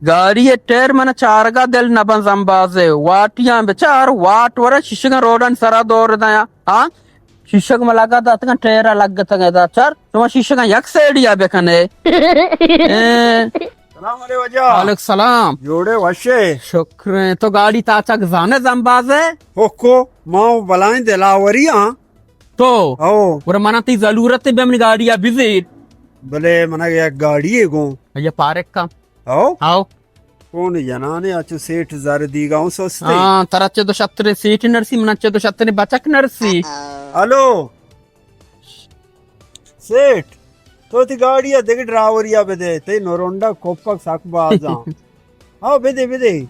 گاڑی ءِ ٹائر من چارگا دل نہ بن زمبازے، واٹیاں بچار، واٹ ورا شیشگاں روڈانی سرا دور دیاں۔ ہاں؟ شیشگ ما لگا داتگاں، ٹائر لگتگاں، دا چر، شما شیشگاں یک سائیڈیا بکنے۔ اے۔ سلام علیکم واجہ۔ وعلیکم سلام۔ جوڑے وشے؟ شکر ایں۔ تو گاڑی تاچگ زانے زمبازے؟ ہوکو، ما بلائیں دلاوری آں۔ تو؟ او۔ گڑا منا تئی ضرورت ایں، بیا منی گاڑیا بزیر۔ بلے منا یک گاڑی اے گوں۔ یا پارک کا۔ او؟ او۔ کون جنانے اچو سیٹ زر دیگا اوں سستے۔ ہاں، ترا چہ دو شترے سیٹ نرسی، منا چہ دو شترے بچک نرسی۔ ہلو۔ سیٹ، تو تی گاڑیا دگہ ڈرائیوریا بدے، تی نورونڈا کوپک سک بازاں۔ او بدے، بدے۔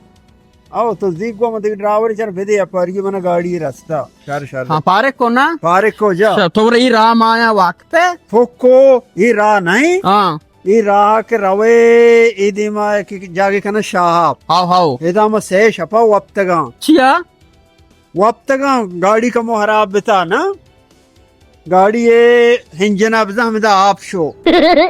او تو زیگ گو من دگہ ڈرائیوری چر بدے، اپاری من گاڑی رستا۔ شر، شر۔ ہاں، پارک کو نا؟ پارک کو جا۔ شر، تو رہی راہ مایا وقت ہے؟ پھوکو، یہ راہ نہیں؟ ہاں۔ اے راہ کہ روے، اے دیما کہ جاگے کنن شاہاپ۔ ہاو، ہاو۔ ادا ما سہ شپا وپتگاں۔ چیا؟ وپتگاں، گاڑی کمو خراب بتا نا۔ گاڑی اے انجن ء بزاں ہمدا آپ شو۔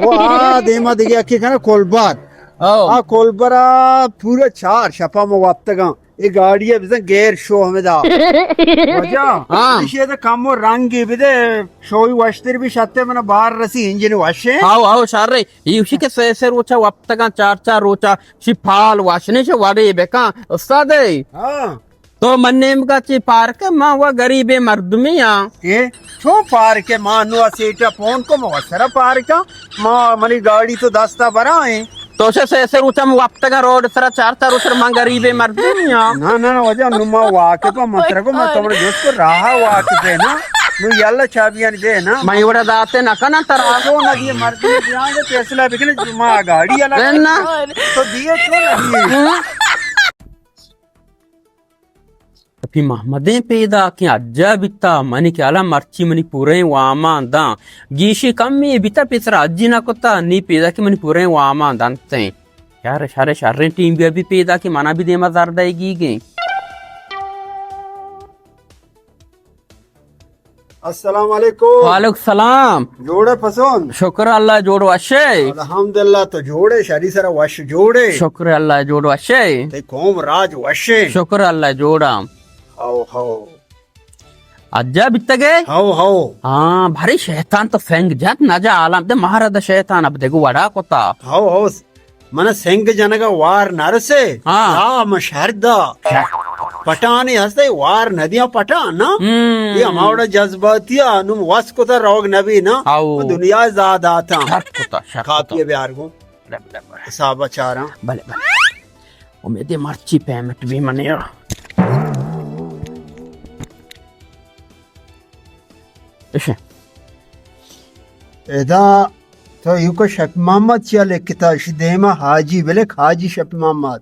او آ دیما دگہ یکے کنن کولبر۔ ہاو۔ آ کولبرا پورا چار شپا ما وپتگاں۔ اے گاڑی ء بزاں گیر شو ہمدا۔ واجہ، ہاں۔ ایشی ء کمو رنگی بدے، شوئی وشتر بی شتے من بار رسی انجن وشے۔ آو، آو، شر۔ ایشی کہ سہ سہ روچا وپتگاں، چار چار روچا، شی پال وشنے شو وڑے بکاں۔ استاد اے۔ ہاں۔ تو من نیمگا چی پارک، ما و غریبیں مردمی آں۔ اے؟ چون پارک؟ ما نو سیٹا فون کو، ما سرا پارک آں۔ ما منی گاڑی تو دستا برا ایں۔ تو سے سے سے روچا من وپتگاں روڈ سرا، چار چار روچ من غریبیں مردمی آں۔ نہ، نہ، نہ، واجہ، نو ما واقف آں، من ترا کو، من تو من جست کو راہ واقف ہے نا۔ نو یلا چابیاں دے نا۔ من وڑا داتے نہ کناں ترا۔ تو نہ دیے مردمی بیان دے فیصلہ بکنے، ما گاڑی یلا۔ نہ، نہ۔ تو دیے تو نہ دیے۔ ہاں۔ پی محمدیں پیداکیں اجا بیتا، منی خیالا مرچی منی پوریں وامان داں۔ گیشی کمی بیتا پیسرا اجی نہ کتا، نی پیداکیں منی پوریں وامان دنتیں۔ یار شر، شریں ٹیم بیا بی پیداکیں منا بی دیما زر دئیگی گیں۔ السلام علیکم۔ وعلیکم السلام۔ جوڑے پسند؟ شکر اللہ، جوڑ وشے؟ الحمدللہ، تو جوڑے، شری سرا وش جوڑے؟ شکر اللہ، جوڑ وشے؟ تے قوم راج وشے؟ شکر اللہ، جوڑا۔ ہو، ہو۔ اجا بیتگے؟ ہو، ہو۔ ہاں، بھری شیطان تو فنگ جت نہ جا عالم دے مہارا دا شیطان اب دیگو وڑا کتا۔ ہو، ہو۔ من سنگ جنگا وار نرسے۔ ہاں۔ آ من شر دا۔ شر۔ پٹانی ہستے وار ندیاں پٹان نا۔ ہم۔ یہ ہماوڑا جذباتی آ، نم وس کتا روگ نبی نا۔ آو۔ دنیا زاد آتا۔ شر کتا، شر کتا۔ کاپی بیار گو۔ بلے، بلے، بلے۔ حساب چاراں۔ بلے، بلے۔ امیدے مرچی پیمنٹ بی منی۔ اشے۔ ادا تو ایوکا شفیع محمد چیا لکھتا، اشی دیما حاجی بلک، حاجی شفیع محمد۔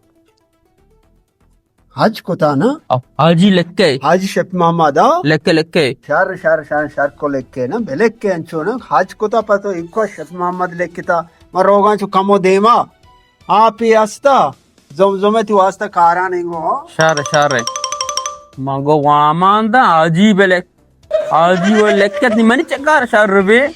حج کتا نا؟ او، حاجی لکھے۔ حاجی شفیع محمد، آ؟ لکھے، لکھے۔ شر، شر، شر، شر کو لکھے نا، بلکھے انچو نا، حج کتا پہ تو ایوکا شفیع محمد لکھتا۔ ما روگاں چو کمو دیما۔ آپی استا، زمزمے تی واسطہ کاران انگو، ہاں؟ شر، شر۔ من گو وامان دا، حاجی بلک۔ حاجی و لکت نی منی چکار شر بے۔